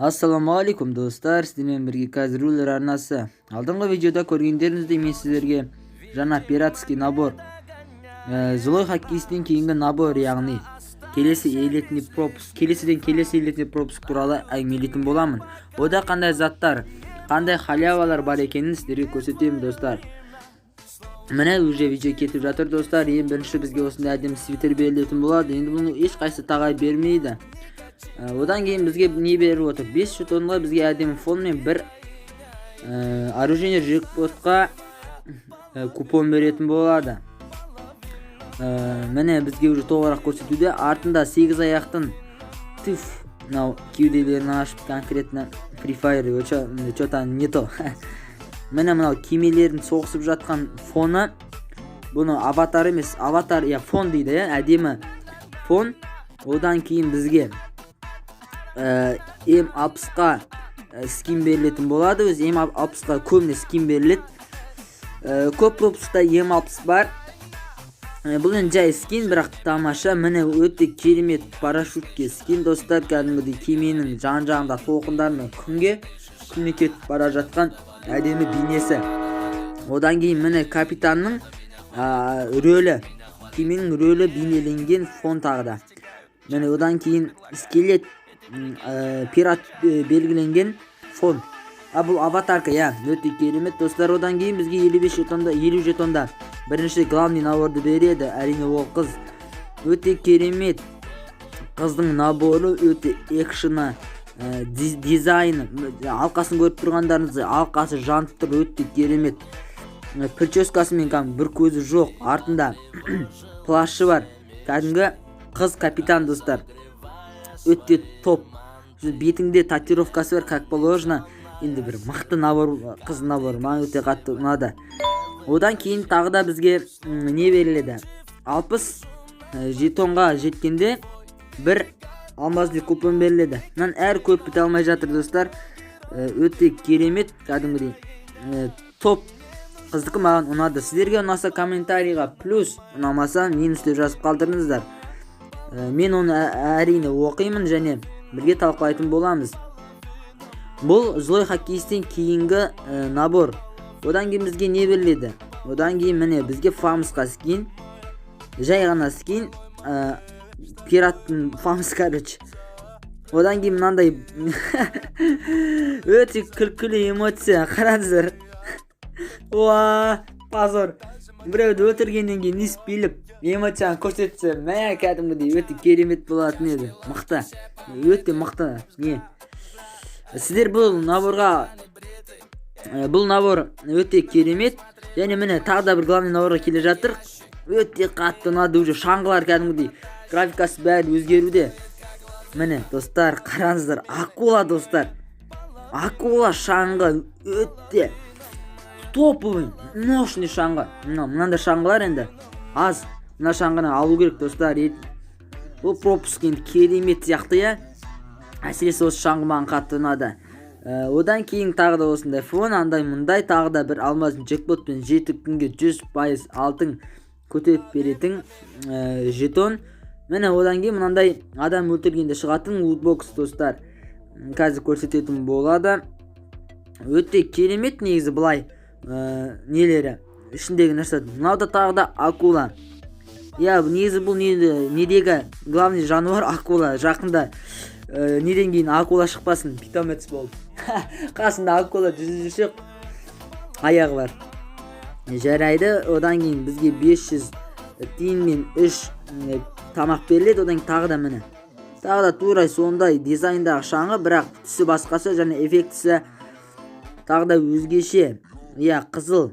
Ассалаумағалейкум, достар! Сіздермен бірге қазір Рулер арнасы. Алдыңғы видеода көргендеріңіздей, мен сіздерге жаңа пиратский набор, злой хоккеисттен кейінгі набор, яғни келесі элитный пропуск, келесіден келесі элитный пропуск туралы әңгімелейтін боламын. Ода қандай заттар, қандай халявалар бар екенін сіздерге көрсетемін, достар. Міне, уже видео кетіп жатыр, достар. Ең бірінші бізге осындай әдемі свитер берілетін болады. Енді бұны ешқайсысы тағай бермейді. Одан кейін бізге не беріп отыр? 5 жетонға бізге әдемі фон мен бір оружие джекпотқа купон беретін болады. Міне, бізге уже толығырақ көрсетуде. Артында сегіз аяқтың, түф, мынау кеуделерін ашып, конкретно Free Fire, че-то не то. Міне, мынау кемелердің соғысып жатқан фоны. Бұны аватар емес, аватар, иә, фон дейді, иә, әдемі фон. Одан кейін бізге М 60-қа скин берілетін болады. Өзі М 60-қа көбіне скин беріледі. Көп пропускта М 60 бар. Бұл енді жай скин, бірақ тамаша. Міне, өте керемет парашютке скин, достар. Кәдімгідей кеменің жан жағында толқындармен күнге күнге кетіп бара жатқан әдемі бейнесі. Одан кейін, міне, капитанның рөлі, кеменің рөлі бейнеленген фон тағы да. Міне, одан кейін скелет пират белгіленген фон. А, бұл аватарка, иә, өте керемет, достар. Одан кейін бізге 55 жетонда, 50 жетонда бірінші главный наборды береді. Әрине, ол қыз. Өте керемет қыздың наборы, өте экшені, дизайны, алқасын көріп тұрғандарыңыздай, алқасы жанып тұр, өте керемет. Прическасымен кәдімгі бір көзі жоқ, артында плащы бар, кәдімгі қыз капитан, достар, өте топ. Бетіңде татуировкасы бар, как положено. Енді бір мықты набор, қыз наборы маған өте қатты ұнады. Одан кейін тағы да бізге не беріледі? 60 жетонға жеткенде бір алмазный купон беріледі. Мынаны әрі көріп біте алмай жатыр, достар. Өте керемет, кәдімгідей топ. Қыздікі маған ұнады. Сіздерге ұнаса, комментарийға плюс, ұнамаса, минус деп жазып қалдырыңыздар. Мен оны әрине оқимын және бірге талқылайтын боламыз. Бұл злой хоккеисттен кейінгі набор. Одан кейін бізге не беріледі? Одан кейін, міне, бізге фамсқа скин, жай ғана скин, пираттың фамс, короче. Одан кейін мынандай өте күлкілі эмоция, қараңыздар. Уа, позор! Біреуді өлтіргеннен кейін өйстіп билеп эмоцияны көрсетсе, мә, кәдімгідей өте керемет болатын еді. Мықты, өте мықты. Не, сіздер бұл наборға, бұл набор өте керемет. Және, міне, тағы да бір главный наборға келе жатыр. Өте қатты ұнады. Уже шаңғылар кәдімгідей графикасы бәрі өзгеруде. Міне, достар, қараңыздар, акула, достар, акула шаңғы, өте топовый, мощный шаңғы. Мына мынандай шаңғылар енді аз. Мына шаңғыны алу керек, достар. Бұл пропуск енді керемет сияқты, иә. Әсіресе осы шаңғы маған қатты ұнады. Одан кейін тағы да осындай фон, андай мындай тағы да бір алмазный джекпотпен 7 күнге 100% алтын көтеріп беретін жетон. Міне, одан кейін мынандай адам өлтіргенде шығатын лутбокс, достар. Қазір көрсететін болады. Өте керемет негізі былай нелері, ішіндегі нәрсе. Мынау да тағы да акула, иә. Негізі бұл не, недегі главный жануар акула. Жақында неден кейін акула шықпасын, питомец болып қасында акула жүзіп жүрсе, аяғы бар. Жарайды, одан кейін бізге 500 тиын мен 3 тамақ беріледі. Одан кейін тағы да, міне, тағы да тура сондай дизайндағы шаңғы, бірақ түсі басқаша және эффектісі тағы да өзгеше, иә, қызыл.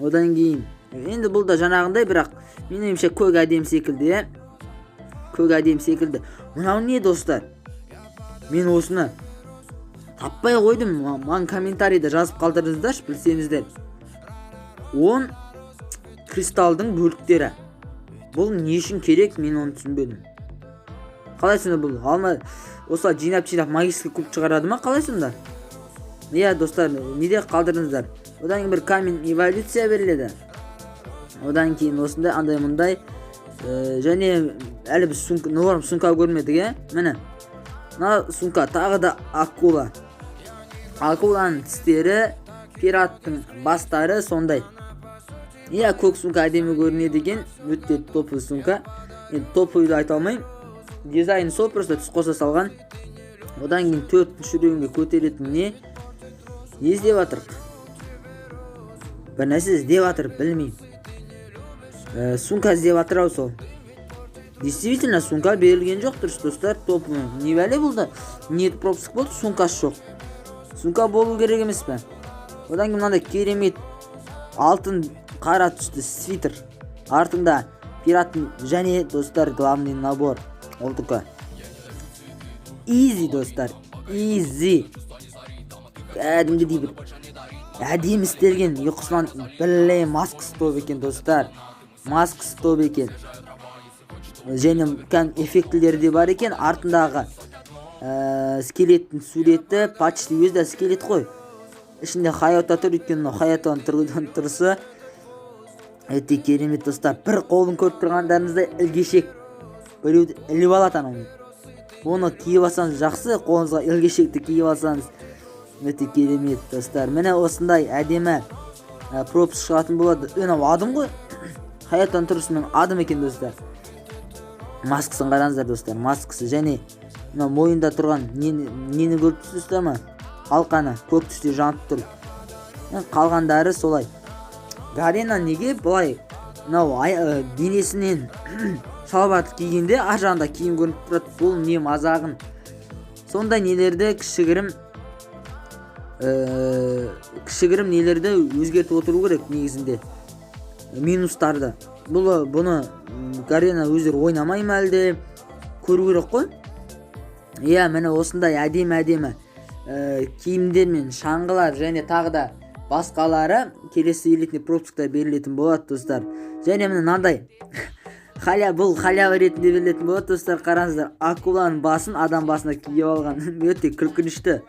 Одан кейін енді бұл да жаңағындай, бірақ менің ойымша, көк әдемі секілді, иә, көк әдемі секілді. Мынау не, достар? Мен осыны таппай қойдым. Маған комментарийда жазып қалдырыңыздаршы, білсеңіздер. 10 кристалдың бөліктері, бұл не үшін керек? Мен оны түсінбедім. Қалай сонда бұл алма осылай жинап жинап магический куб шығарады ма, қалай сонда? Иә, достар, неде қалдырыңыздар. Одан кейін бір камень эволюция беріледі. Одан кейін осындай андай мындай және әлі біз сумка, норм сумка көрмедік, иә. Міне. Мына сумка тағы да акула, акуланың тістері, пираттың бастары сондай. Иә, көк сумка әдемі көрінеді екен, өте топовый сумка. Енді топовый деп айта алмаймын, дизайны сол, просто түс қоса салған. Одан кейін төртінші уровеньге көтеретін не? Не іздеп жатырық? Бір нәрсе іздеп жатыр, білмеймін. Сумка іздеп жатыр ау сол. Действительно, сумка берілген жоқ, дұрыс, достар. Топовый не бәле бұл да? Не пропуск болды, сумкасы жоқ. Сумка болу керек емес пе? Одан кейін мынандай керемет алтын қара түсті свитер, артында пираттың. Және, достар, главный набор олдікі изи, достар, изи. Кәдімгідей бір әдемі істелген. Ұйқысынан, блин, маскасы топ екен, достар, маскасы топ екен. Және кәдімгі эффектілері де бар екен. Артындағы скелеттің суреті, почти өзі де скелет қой. Ішінде Хаята тұр, өйткені мынау Хаятаның тұрысы өте керемет, достар. Бір қолын көріп тұрғандарыңыздай, ілгешек, біреуді іліп алады анау. Оны киіп алсаңыз жақсы, қолыңызға ілгешекті киіп алсаңыз, өте керемет, достар. Міне, осындай әдемі пропуск шығатын болады. Мынау адым ғой, Хаятаның тұрысымен адым екен, достар. Маскасын қараңыздар, достар, маскасы. Және мына мойында тұрған нені көріп тұрсыздар ма? Алқаны көк түсте жанып тұр. Қалғандары солай. Гарена неге былай? Мынау денесінен шалбарды кигенде ар жағында киім көрініп тұрады. Бұл не мазағын? Сондай нелерді, кішігірім нелерді өзгертіп отыру керек негізінде, минустарды. Бұны Гарена өздері ойнамай ма әлде? Көру керек қой. Иә, міне, осындай әдемі әдемі киімдер мен шаңғылар және тағы да басқалары келесі элитный пропускта берілетін болады, достар. Және міне, мынандай бұл халява ретінде берілетін болады, достар. Қараңыздар, акуланың басын адам басына киіп алған. Өте күлкінішті.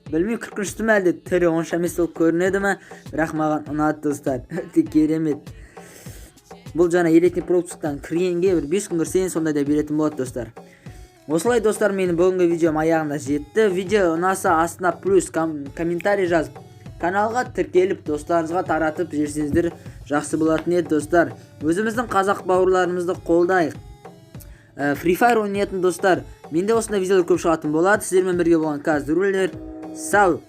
Білмеймін, күлкінішті ме, әлде түрі онша емес болып көрінеді ме, бірақ маған ұнады, достар, өте керемет. Бұл жаңа элитный пропусктан кіргенге бір 5 күн кірсең, сондай да беретін болады, достар. Осылай, достар, менің бүгінгі видеом аяғына жетті. Видео ұнаса, астына плюс, комментарий жазып, каналға тіркеліп, достарыңызға таратып жіберсеңіздер, жақсы болатын еді, достар. Өзіміздің қазақ бауырларымызды қолдайық. Free Fire ойнайтын достар, менде осындай видеолар көп шығатын болады. Сіздермен бірге болған Казрулер. Сау.